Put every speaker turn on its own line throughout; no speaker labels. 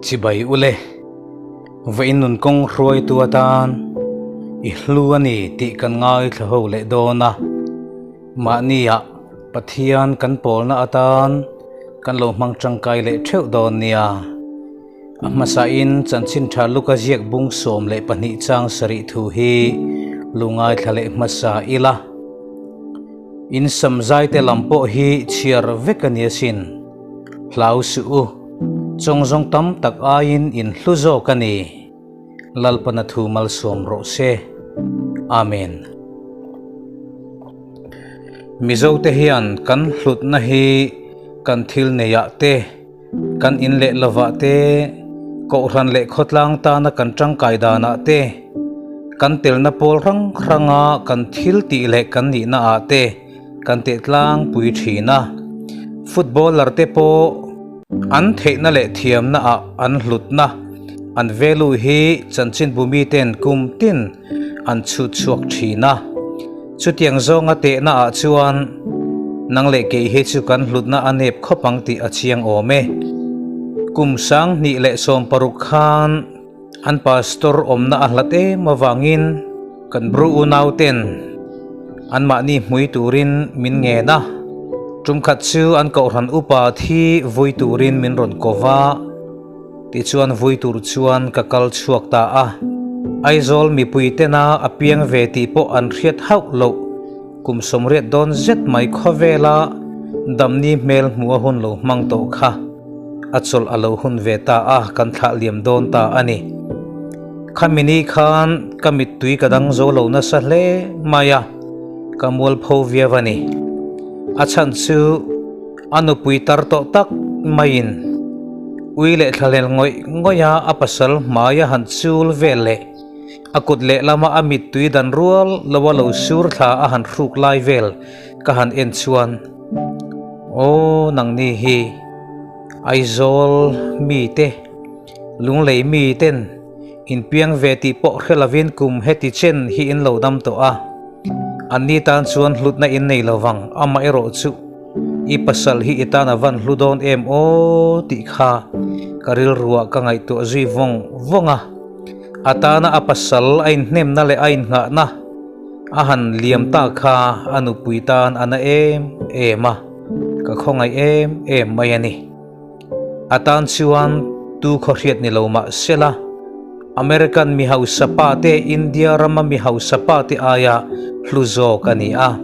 Chibai ule, vawiin nun kawng hruaitu atan i hlu a ni tih kan ngaithla ho leh dawn a, mahnia Pathian kan pawlna atan kan lo hmang tangkai leh theuh dawn nia. A hmasain chanchin tha Luka ziak bung 12 chang sarih thu hi lu ngaithla leh hmasa ila. In samzai te lam pawh hi chhiar vek a ni asin. Hlau suh u, chawngzawng tam tak aiin in hlu zawk a ni. Lalpana thu malsawm rawh se. Amen. Mizote hian kan hlutna hi kan thil neiah te, kan in leh lovah te, kohhran leh khawtlang tana kan tangkai danah te, kan telna pawl hrang hranga kan thil tih leh kan nihna ah te kan teh tlangpui thin a. Footballer te pawh an theihna leh thiamna ah an hlutna, an value hi chanchinbu miten kum tin an chhut chhuak thin a. Chutiang zawnga tehna ah chuan nang leh kei hi chu kan hlutna a nep khawp ang tih a chiang awm e. Kum 2016 khan an pastor awmna a hlat em avangin kan bru unau ten anmahni hmui turin min ngen a. Tum khat chu an kohhran upa thi vui turin min rawn ko va. Tichuan vui tur chuan ka kal chhuak ta a. Aizawl mipui tena a piang ve tih pawh an hriat hauh loh. Kum 80 dawn zet mai khawvela damni hmel hmuh a hun lo hmang tawh kha a chawlh a lo hun ve ta a, kan thlah liam dawn ta a ni. Khami ni khan ka mittui ka dang zo lo nasa hle mai a, ka mualpho viau a ni. A chhan chu a nupui tar tawh tak maiin ui leh thlahlel ngawih ngawih a a pasal hmai a han chul vel leh a kut lehlama a mittui dan rual lo a lo sur thla a han hruk lai vel ka han en chuan aw nangni hi Aizawl mite Lunglei miten inpiang ve tih pawh hre lovin kum heti chen hi in lo dam tawh a, anni tan chuan hlutna in nei lovang amaherawhchu i pasal hi i tan a van hlu dawn em aw tih kha ka rilruah ka ngaihtuah zui vawng vawng a, a tana a pasal a inhnemna leh a innghahna a han liam ta kha a nupui tan a na em em a, ka khawngaih em em mai a ni. A tan chuan tu khaw hriat ni lo mah sela, American mi hausa pa te India rama mi hausa pa te aia hlu zawk a ni a.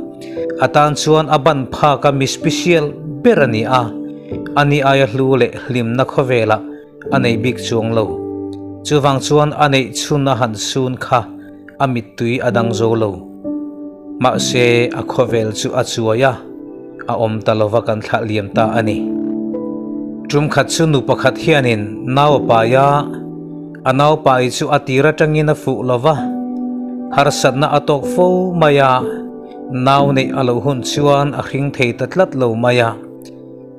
A tan chuan a ban phak a mi special ber a ni a, ani aia hlu leh hlimna khawvelah a nei bik chuang lo. Chuvang chuan a neih chhun a han sun kha a mittui a dang zo lo. Mahse a khawvel chu a chuai a, a awm ta lova kan thlah liam ta a ni. Tum khat chu nu pakhat hianin nau a pai a, a nau pai chu a tir atangin a fuh lova, harsatna a tawk fo mai a, nau neih a lo hun chuan a hring thei ta tlat lo mai a.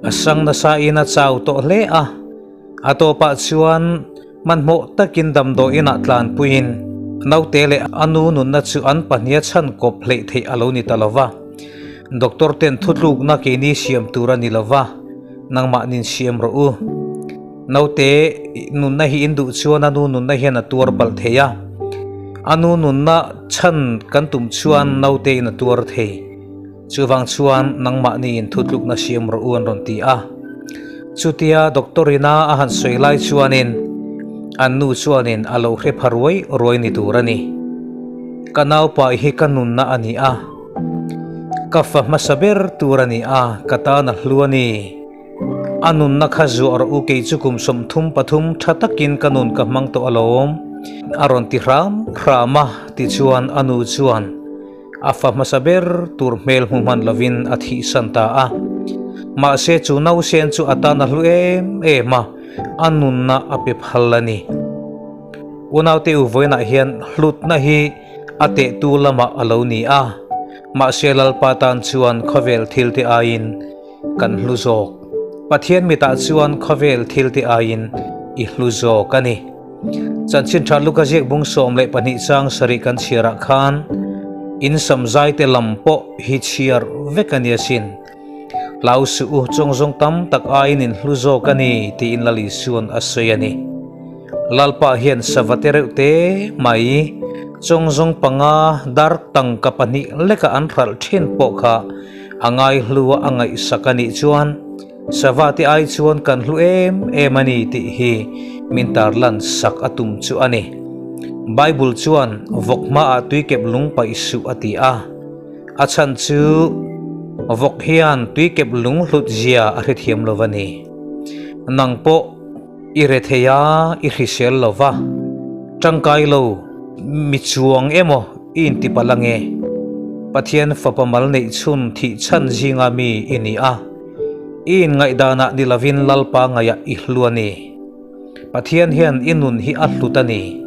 A sang nasa in a chau tawh hle a, a tawpah chuan hmanhmawh takin damdawiin ah tlanpuiin naute leh a nu nunna chu an pahniha chhan kawp hleih theih a lo ni ta lo va. Doctor ten thutlukna keini siam tur a ni lo va, nangmahnin siam rawh u. Naute nunna hi in duh chuan a nu nunna hian a tuar palh thei a, a nu nunna chhan kan tum chuan naute in a tuar thei. Chuvang chuan nangmahni in thutlukna siam rawh u an rawn ti a. Chutia doctor ina a han sawi lai chuanin an nu chuanin a lo hre pha ruai ruai ni tur a ni. Ka naupai hi ka nunna a ni a, ka fa hmasa ber tur a ni a, ka tan a hlu a ni. A nunna kha zuah rawh u kei chu kum 33 tha takin ka nun ka hmang tawh alawm a rawn ti hram hram a, tichuan a nu chuan A fa hmasa ber tur hmel hmu hman lovin a thihsan ta a. Mahse chu nausen chu a tan a hlu em em a, a nunna a pe phal a ni. Unaute u vawiinah hian hlutna hi a tehtu lamah a lo ni a, mahse Lalpa tan chuan khawvel thilte aiin kan hlu zawk. Pathian mitah chuan khawvel thilte aiin i hlu zawk a ni. Chanchin tha Luka ziak bung 12 chang sarih kan chhiarah khan in samzai te lam pawh hi chhiar vek a ni asin. Hlau suh u, chawng zawng tam tak aiin in hlu zawk a ni tiin Lal Isua'n a sawi a ni. Lalpa hian sava te reuh te mai chawngzawng panga dar tangka pahnih leka an hralh thin pawh kha a ngaihlua a ngaihsak a nih chuan sava te ai chuan kan hlu em em a ni tih hi min tarlan sak a tum chu a ni. Bible chuan vawk hmaah tuikep lung paih suh a ti a. A chhan chu vawk hian tuikep lung hlut zia a hrethiam lo a ni. Nang pawh I rethei a, i hrisel lo va, tangkai lo, mi chuang emaw i intipalh ange? Pathian fapa mal neih chhun thih chhan zinga mi i ni a, i inngaihdanah ni lovin Lalpa ngaihah i hlu a ni. Pathian hian i nun hi a hlut a ni.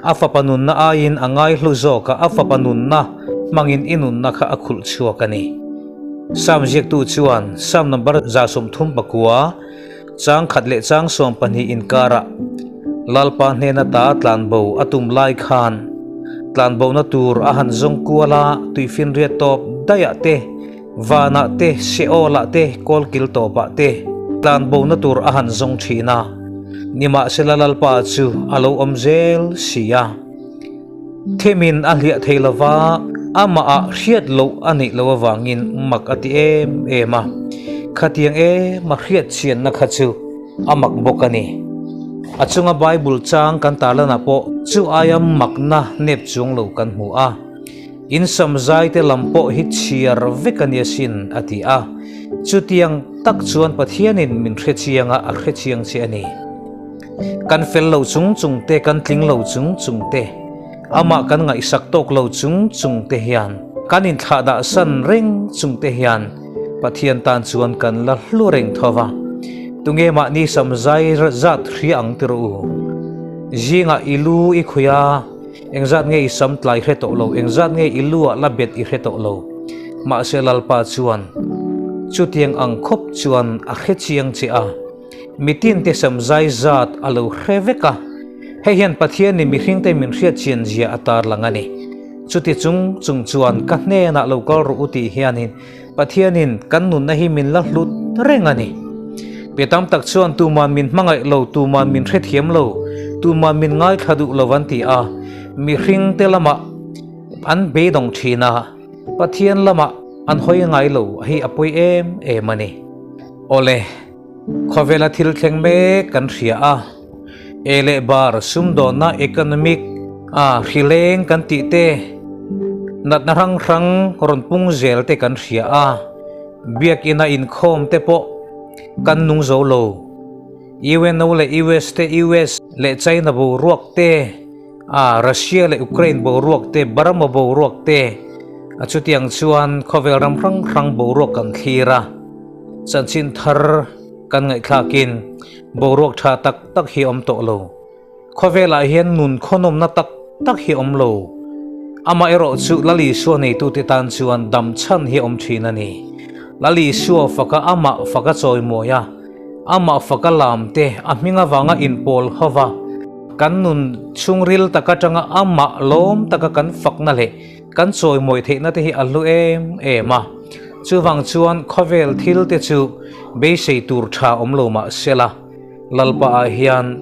A fapa nunna aiin a ngaihlu zawk a, a fapa nunna hmangin i nunna kha a khulh chhuak a ni. Sam ziaktu chuan Sam number 39 Chang khat leh chang 12 inkarah Lalpa hnena ta tlanbo a tum lai khan tlanbona tur a han zawng kual a, tuifinriat tawp daihah te, vanah te, Sheol-ah te, kawlkil tawpah te tlanbona tur a han zawng thin a, nimahsela Lalpa chu a lo awm zel si a. Themin a hliah thei lova, amahah hriat loh a neih loh avangin mak a ti em em a. Khatiang em a hriat chianna kha chu a mak bawk a ni. A chunga Bible chang kan tarlanah pawh chu aia makna nep chuang lo kan hmu a. In samzai te lam pawh hi chhiar vek a ni asin a ti a. Chutiang tak chuan Pathianin min hre chiang a, a hre chiang che a ni. Kan fel lo chung chung te, kan tling lo chung chung te, amah kan ngaihsak tawk lo chung chung te hian, kan inthlahdah san reng chung te hian Pathian tan chuan kan la hlu reng tho va. Tunge mahni sam zai zat hria ang ti rawh u. Zingah i lu i khuih a, engzat nge i sam tlai hre tawh lo, engzat nge i lu ah la bet i hre tawh lo. Mahse Lalpa chuan chutiang ang khawp chuan a hre chiang che a. Mitin te sam zai zat a lo hre vek a, hei hian Pathianin mihringte min hriat chian zia a tarlang a ni. Chuti chung chung chuan ka hnenah lo kal rawh u tih hianin Pathianin kan nunna hi min la hlut reng a ni. Pe tam tak chuan tuman min hmangaih lo, tuman min hrethiam lo, tuman min ngaithla duh lo an ti a, mihringte lamah an beidawng thin a, Pathian lamah an hawi ngai lo hi a pawi em em a ni. Awle. Khawvela thil thleng mek kan hria a, e leh bar sumdawnna economic a hrileng kan tih te, natna hrang hrang rawn pung zel te kan hria a, biakina inkhawm te pawh kan nung zo lo. UNO leh US te, US leh China boruak te, a Russia leh Ukraine boruak te, Burma boruak te, a chutiang chuan khawvel ram hrang hrang boruak kan thlir a. Chanchin thar kan ngaihthlakin boruak tha tak tak hi awm tawh lo. Khawvelah hian nun khawnawmna tak tak hi awm lo. Amaherawh chu Lal Isua neitute tan chuan dam chhan hi awm thin a ni. Lal Isua faka amah faka chawimawi a, amah faka lam te, a hming avanga inpawl ho va, kan nun chhungril tak atanga amah lawm taka kan fakna leh Kan chawimawi theihna te hi a hlu em em a, chuvang chuan khawvel thil te chu beisei tur tha awm lo mah sela, Lalpa ah hian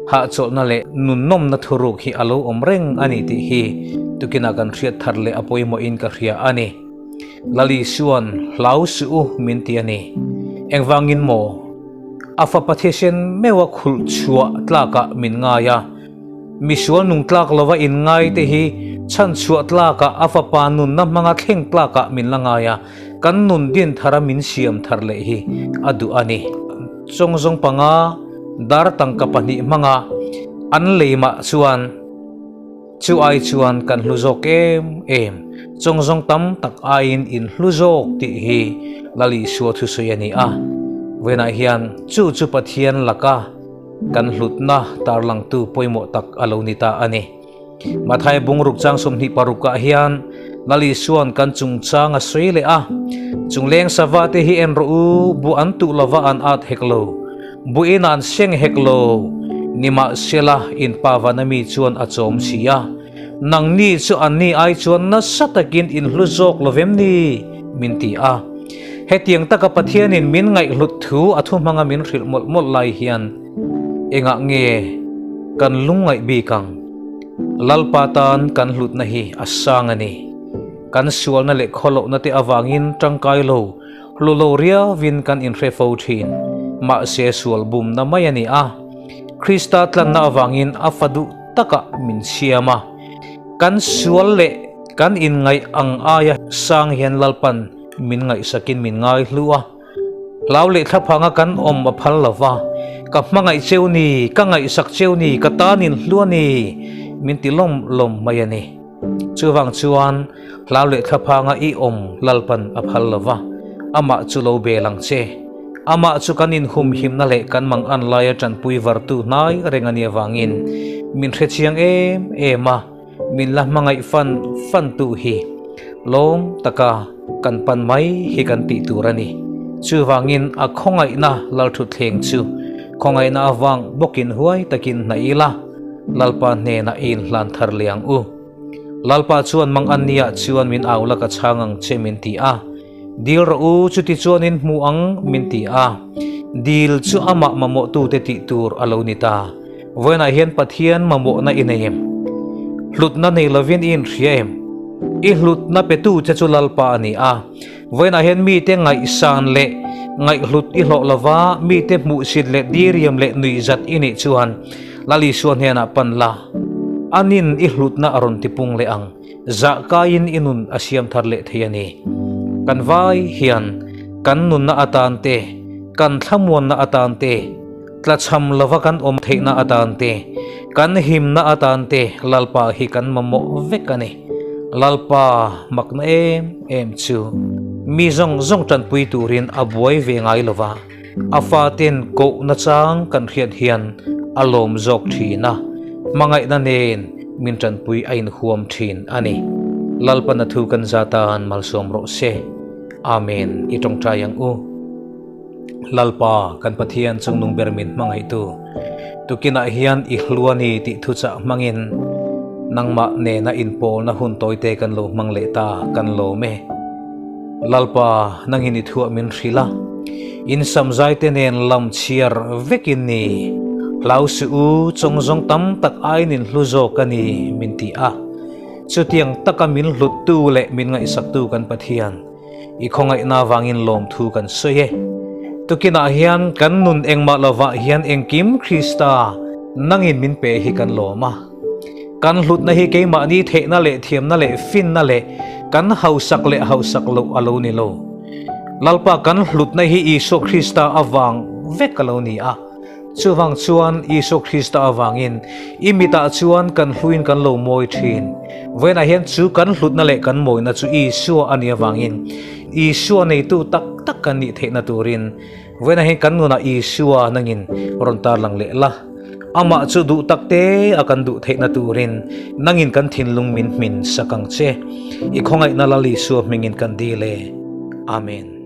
hahchawlhna leh nunnawmna thuruk hi a lo awm reng a ni tih hi tukinah kan hriat thar leh a pawimawhin ka hria a ni. Lal Isua'n hlau suh u min ti a ni. Engvangin maw? A fapa thisen meuha khulh chhuah tlakah min ngai a. Misual nung tlak lova inngai te hi chhanchhuah tlakah a fapa nunna hmanga thleng tlakah min la ngai a, kan nun din thara min siam thar leh hi a duh a ni. Chawngzawng panga dar tangka pahnih hmanga an lei mah chuan chu ai chuan kan hlu zawk em em, chawngzawng tam tak aiin in hlu zawk tih hi Lal Isua thusawi a ni a. Vawiinah hian chu chu Pathian laka Kan hlutna tarlangtu pawimawh tak a lo ni ta a ni. Mathai bungruk chang 26 ah hian Lal Isua'n kan chungchang a sawi leh a, Chungleng sava te hi en rawh u, bu an tuh lova an at hek lo, buin an seng hek lo, nimahsela in pa vana mi chuan a chawm si a, nangni chu anni ai chuan nasa takin in hlu zawk lo vem ni? min ti a. Hetiang taka Pathianin min ngaihhlut thu a thuhmanga min hrilh mawlh mawlh lai hian engah nge kan lungngaih bik ang? Lalpa tan kan hlutna hi a sang a ni. Kan sualna leh khawlohna te avangin tangkai lo, hlu lo riauin kan inhre fo thin. Mahse sual bumna mai a ni a. Krista tlanna avangin a fa duh takah min siam a. Kan sual leh kan inngaih ang aia sang hian Lalpan min ngaihsakin min ngaihlu a. Hlau leh thlaphanga kan awm a phal lo va, Ka hmangaih cheu ni, ka ngaihsak cheu ni, ka tan in hlu a ni, min ti lawm lawm mai a ni. Chuvang chuan hlau leh thlaphanga i awm Lalpan a phal lo va, amah chu lo bel ang che. Amah chu kan inhumhimna leh kan mangan laia tanpui vartu hnai reng a nih avangin min hrechiang em em a. Min la hmangaih fan fan tu hi lawm taka kan pan mai hi kan tih tur a ni. Chuvangin a khawngaihna Lalthutthleng chu khawngaihna avang bawkin huai takin hnaih ila, Lalpa hnenah i inhlan thar leh ang u. Lalpa chuan mang an nia chuan min au la ka chhang ang che min ti a. Dil rawh u, chuti chuanin hmu ang min ti a. Dil chu amah mamawhtute tih tur a lo ni ta. Vawiinah hian Pathian mamawhna i nei em? Hlutna nei lovin i inhria em? I hlutna petu che chu Lalpa a ni a. Vawiinah hian mite ngaihsan leh ngaihhlut i hlawh lova, mite hmuhsit leh diriam leh nuihzat i nih chuan Lal Isua hnenah pan la, anin i hlutna a rawn tipung leh ang. Zah kaiin i nun a siam thar leh thei a ni. Kan vai hian kan nunna atan te, kan thlamuanna atan te, tlachham lova kan awm theihna atan te, kan himna atan te Lalpa hi kan mamawh vek a ni. Lalpa makna em em chu mi zawng zawng tanpui turin a buai ve ngai lova, a faten koh nachang kan hriat hian a lawm zawk thin a, hmangaihna nen min tanpui a inhuam thin a ni. Lalpana thu kan za tan malsawm rawh se. Amen i tawngtai ang u. Lalpa kan Pathian chungnung ber min hmangaihtu tukinah hian i hlu a ni tih thuchah hmangin nangmah nena inpawlna hun tawite kan lo hmang leh ta kan lawm e. Lalpa nangin i thuah min hrilh a, in samzaite nen lam chhiar vekin ni hlau suh u chawng zawng tam tak aiin in hlu zawk a ni min ti a. Chutiang taka min hluttu leh min ngaihsaktu kan Pathian I khawngaihna avangin lawmthu kan sawi e. Tukinah hian kan nun engmah lovah hian engkim Krista nangin min pe hi kan lawm a. Kan hlutna hi keimahni theihna leh thiamna leh finna leh kan hausak leh hausak loh a lo ni lo. Lalpa kan hlutna hi Isua Krista avang vek a lo ni a. Chuvang chuan Isua Krista avangin i mitah chuan kan hluin kan lo mawi thin. Vawiinah hian chu kan hlutna leh kan mawina chu Isua a nih avangin Isua neitu tak tak kan nih theihna turin vawiinah hian kan nunah Isua nangin rawn tarlang leh la. Amah chu duh tak te a kan duh theihna turin nangin kan thinlung min hmin sak ang che. I khawngaihna Lal Isua hmingin kan dil e. Amen.